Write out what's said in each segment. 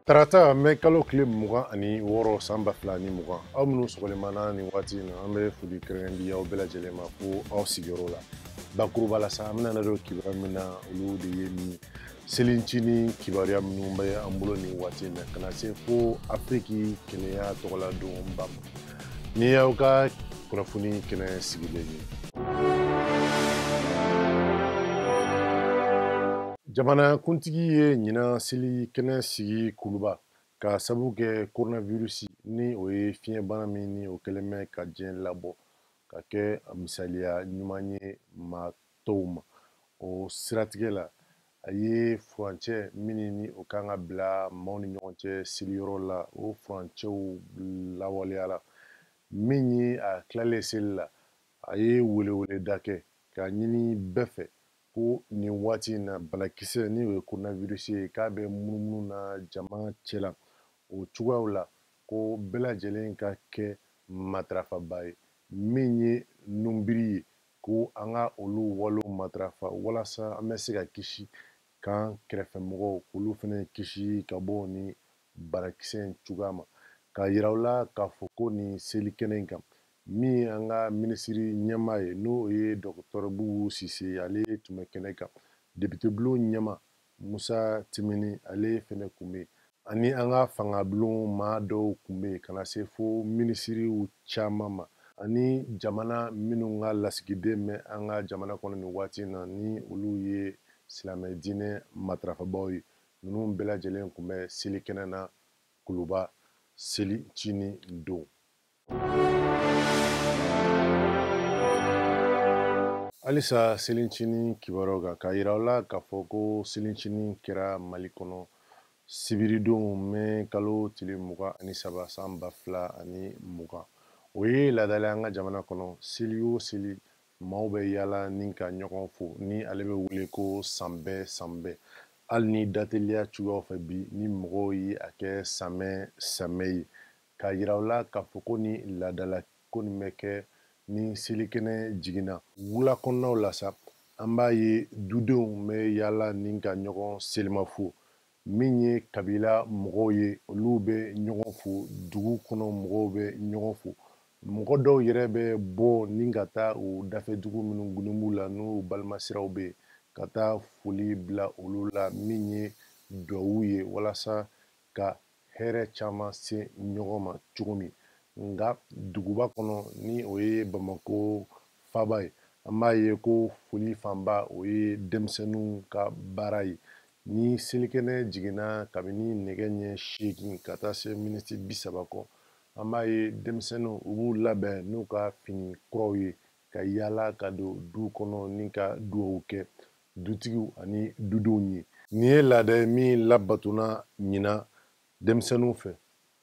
Tarata mɛ kalo tile 26 san 2020, aw minnu sɔgɔlen nin waati in na, an bɛ foli kɛrɛnkɛrɛn di aw bɛɛ lajɛlen ma fo aw sigiyɔrɔ la. Bakuruba la sa, an bɛna don kibaruya min na, olu de ye nin selincinin kibaruya minnu bɛ an bolo nin waati in na, ka na se fo Afiriki kelenya tɔgɔla donba ma. Ni y'aw ka kunnafoni kɛnɛ sigilen ye. Jamana kuntigi ye ɲinan seli kɛnɛ sigi Kuluba ka sabu kɛ coronavirus ni o ye fiɲɛbana min ni o kɛlen bɛ ka diɲɛ labɔ ka kɛ misaliya ɲuman ye maa tɔw ma. O siratigɛ la, a ye furancɛ min ni o kan ka bila maaw ni ɲɔgɔn cɛ seliyɔrɔ la, o furancɛw lawaleyala. Min ye a tilalen seli la, a ye weleweleda kɛ k'a ɲini bɛɛ fɛ ko nin waati in na banakisɛ ni o ye coronavirus ye k'a bɛ munumunu na jama cɛ la, o cogoyaw la ko bɛɛ lajɛlen ka kɛ matarafaba ye. Min ye nunbiri ye, ko an ka olu walew matarafa walasa an bɛ se ka kisi k'an kɛrɛfɛmɔgɔw k'olu fana kisi ka bɔ ni banakisɛ in cogoya ma. K'a yira u la k'a fɔ ko nin seli kɛnɛ in kan, min ye an ka minisiri ɲɛmaa ye n'o ye dɔgɔtɔrɔ Bubu Sise, ale tun bɛ kɛnɛ kan. Député bulon ɲɛmaa Musa Timini, ale fɛnɛ tun bɛ yen, ani an ka fangabulon maa dɔw tun bɛ yen, ka na se fo minisiriw caman ma, ani jamana minnu ka lasigiden bɛ an ka jamana kɔnɔ nin waati in na ni olu ye silamɛ diinɛ matarafabaw ye. Ninnu bɛɛ lajɛlen tun bɛ seli kɛnɛ na Kuluba seli cinin don. Halisa selincinin kibaruyaw kan, k'a yira aw la k'a fɔ ko selincinin kɛra Mali kɔnɔ sibiridon mɛ kalo tile 23 san 2020. O ye laadala an ka jamana kɔnɔ, seli o seli maaw bɛ yaala ni ka ɲɔgɔn fo, ni ale bɛ wele ko sanbɛ sanbɛ. Hali ni dateliya cogoyaw fɛ bi, ni mɔgɔw ye a kɛ samɛ samɛ ye, k'a yira aw la k'a fɔ ko ni laadala ko nin bɛ kɛ ni selikɛnɛ jiginna. Wula kɔnɔnaw la sa, an b'a ye dudenw bɛ yaala ni ka ɲɔgɔn selima fo. Min ye kabila mɔgɔw ye, olu bɛ ɲɔgɔn fo, dugu kɔnɔ mɔgɔw bɛ ɲɔgɔn fo. Mɔgɔ dɔw yɛrɛ bɛ bɔ ni ka taa u dafɛ dugu minnu gunnen b'u la n'u balimasiraw bɛ yen, ka taa foli bila olu la, min ye duwawu ye walasa ka hɛrɛ caman se ɲɔgɔn ma cogo min. Nka duguba kɔnɔ ni o ye Bamakɔ faaba ye, an b'a ye ko foli fanba o ye denmisɛnninw ka baara ye. Ni selikɛnɛ jiginna kabini nɛgɛ ɲɛ 8 ka taa se miniti 30 kɔ, an b'a ye denmisɛnninw u b'u labɛn n'u ka fini kuraw ye ka yaala ka don du kɔnɔ ni ka duwawu kɛ dutigiw ani dudenw ye. Nin ye laada ye min labatonna ɲinan denmisɛnninw fɛ,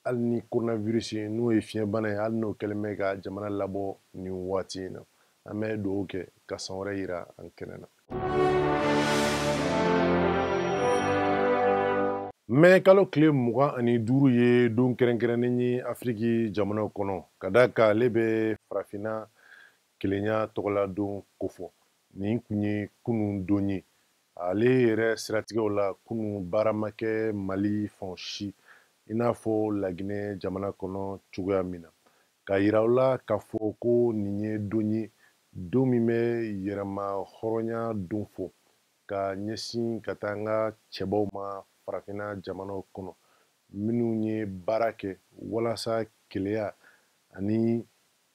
hali ni coronavirus n'o ye fiɲɛbana ye, hali n'o kɛlen bɛ ka jamana labɔ nin waati in na. An bɛ dugawu kɛ ka san wɛrɛ yira an kɛnɛ na. Mɛ kalo tile 25 ye don kɛrɛnkɛrɛnnen ye Afiriki jamanaw kɔnɔ, ka d'a kan ale bɛ farafinna kelenya tɔgɔla don kofɔ. Nin kun ye kunun don ye. Ale yɛrɛ siratigɛw la, kunun baara ma kɛ Mali fan si, i n'a fɔ Laginɛ jamana kɔnɔ cogoya min na. K'a yira aw la k'a fɔ ko nin ye don ye, don min bɛ yɛrɛma hɔrɔnya don fɔ ka ɲɛsin ka taa an ka cɛbaw ma farafinna jamanaw kɔnɔ, minnu ye baara kɛ walasa keleya ani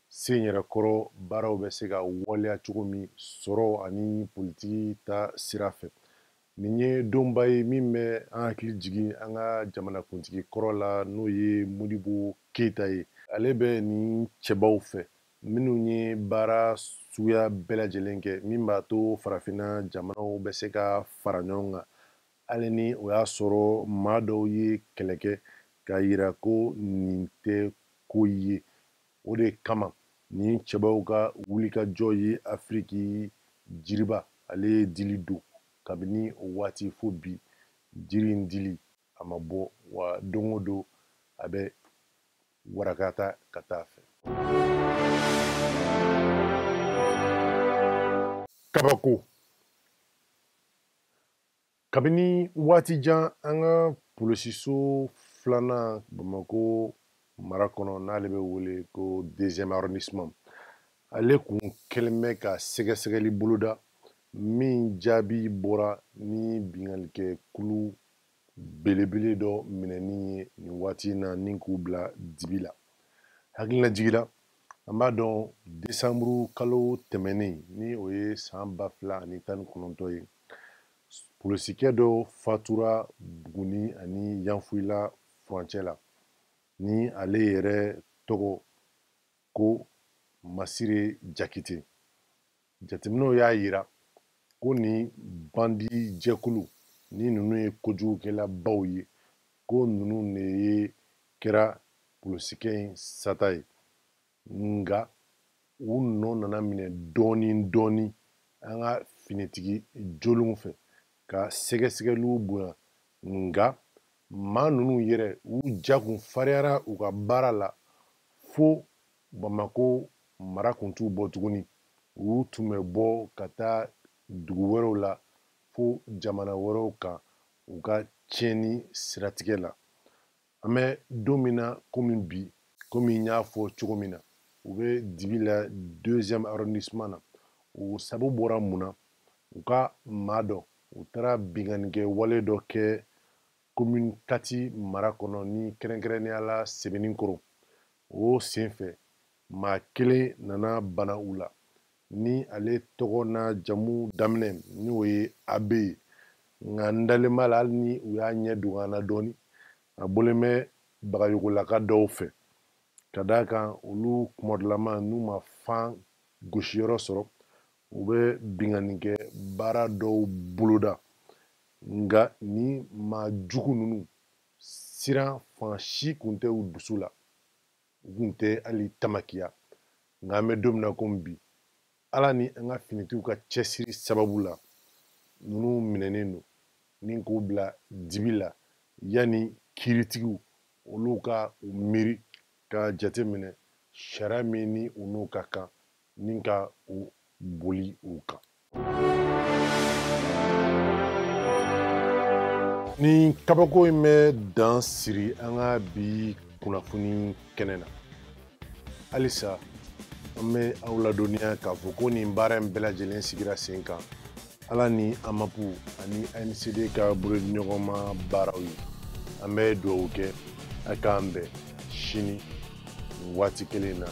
senyɛrɛkɔrɔ baaraw bɛ se ka waleya cogo min sɔrɔ ani politiki ta sira fɛ. Nin ye donba ye min bɛ an hakili jigin an ka jamanakuntigi kɔrɔ la, n'o ye Modibo Keyita ye. Ale bɛ nin cɛbaw fɛ minnu ye baara suguya bɛɛ lajɛlen kɛ min b'a to farafinna jamanaw bɛ se ka fara ɲɔgɔn kan, hali ni o y'a sɔrɔ maa dɔw ye kɛlɛ kɛ k'a yira ko nin tɛ ko ye. O de kama nin cɛbaw ka wulikajɔ ye Afiriki jiriba, ale ye dili don kabini o waati fo bi. Jiri in dili a ma bɔ, wa don o don a bɛ warakata ka taa fɛ. Kabako. Kabini waati jan an ka polisiso filanan Bamako mara kɔnɔ, n'ale bɛ wele ko deuxième arrondissement, ale kun kɛlen bɛ ka sɛgɛsɛgɛli boloda min jaabi bɔra ni binkannikɛ kulu belebele dɔ minɛni ye nin waati in na ni k'u bila dibi la. Hakililajigi la, an b'a dɔn desanburu kalo tɛmɛnen, ni o ye san 2019 ye, polisikɛ dɔ fatura Buguni ani Yanfolila furancɛ la, ni ale yɛrɛ tɔgɔ ko Masire Jakite. Jateminɛw y'a yira ko ni bandi jɛkulu ni ninnu ye kojugukɛlabaw ye, ko ninnu de ye kɛra polisikɛ in sata ye. Nka u nɔ nana minɛ dɔɔni dɔɔni an ka finitigi jolenw fɛ ka sɛgɛsɛgɛliw bonya. Nka maa ninnu yɛrɛ u ja kun fariyara u ka baara la fo Bamako mara kun t'u bɔ tuguni, u tun bɛ bɔ ka taa dugu wɛrɛw la fo jamana wɛrɛw kan u ka tiɲɛni siratigɛ la. An bɛ don min na komi bi, komi n y'a fɔ cogo min na, u bɛ dibi la deuxième arrondissement na. O sabu bɔra mun na? U ka maa dɔ, u taara binkannikɛ wale dɔ kɛ commune Kati mara kɔnɔ, ni kɛrɛnkɛrɛnnenya la Sebeninkɔrɔ. O senfɛ maa kelen nana bana u la, ni ale tɔgɔ n'a jamu daminɛ n'o ye AB ye. Nka n dalen b'a la, hali ni u y'a ɲɛ dogo an na dɔɔni, a bɔlen bɛ bagayogolaka dɔw fɛ, ka d'a kan olu kumadɔlama n'u ma fan gosiyɔrɔ sɔrɔ, u bɛ binkannikɛ baara dɔw boloda. Nka ni maa jugu ninnu siran fan si kun tɛ u dusu la, u kun tɛ hali tamakiya. Nka an bɛ don min na komi bi, Ala ni an ka finitigiw ka cɛsiri sababu la, ninnu minɛnen don ni k'u bila dibi la yanni kiiritigiw olu ka u miiri ka jate minɛ sariya min ni u n'u ka kan ni ka u boli u kan. Ni kabako in bɛ dan siri an ka bi kunnafoni kɛnɛ na. Halisa an bɛ aw ladɔnniya k'a fɔ ko nin baara in bɛɛ lajɛlen sigira sen kan Ala ni AMAP ani AMCD ka bolodiɲɔgɔnma baaraw ye. An bɛ dugawu kɛ a k'an bɛn sini nin waati kelen na.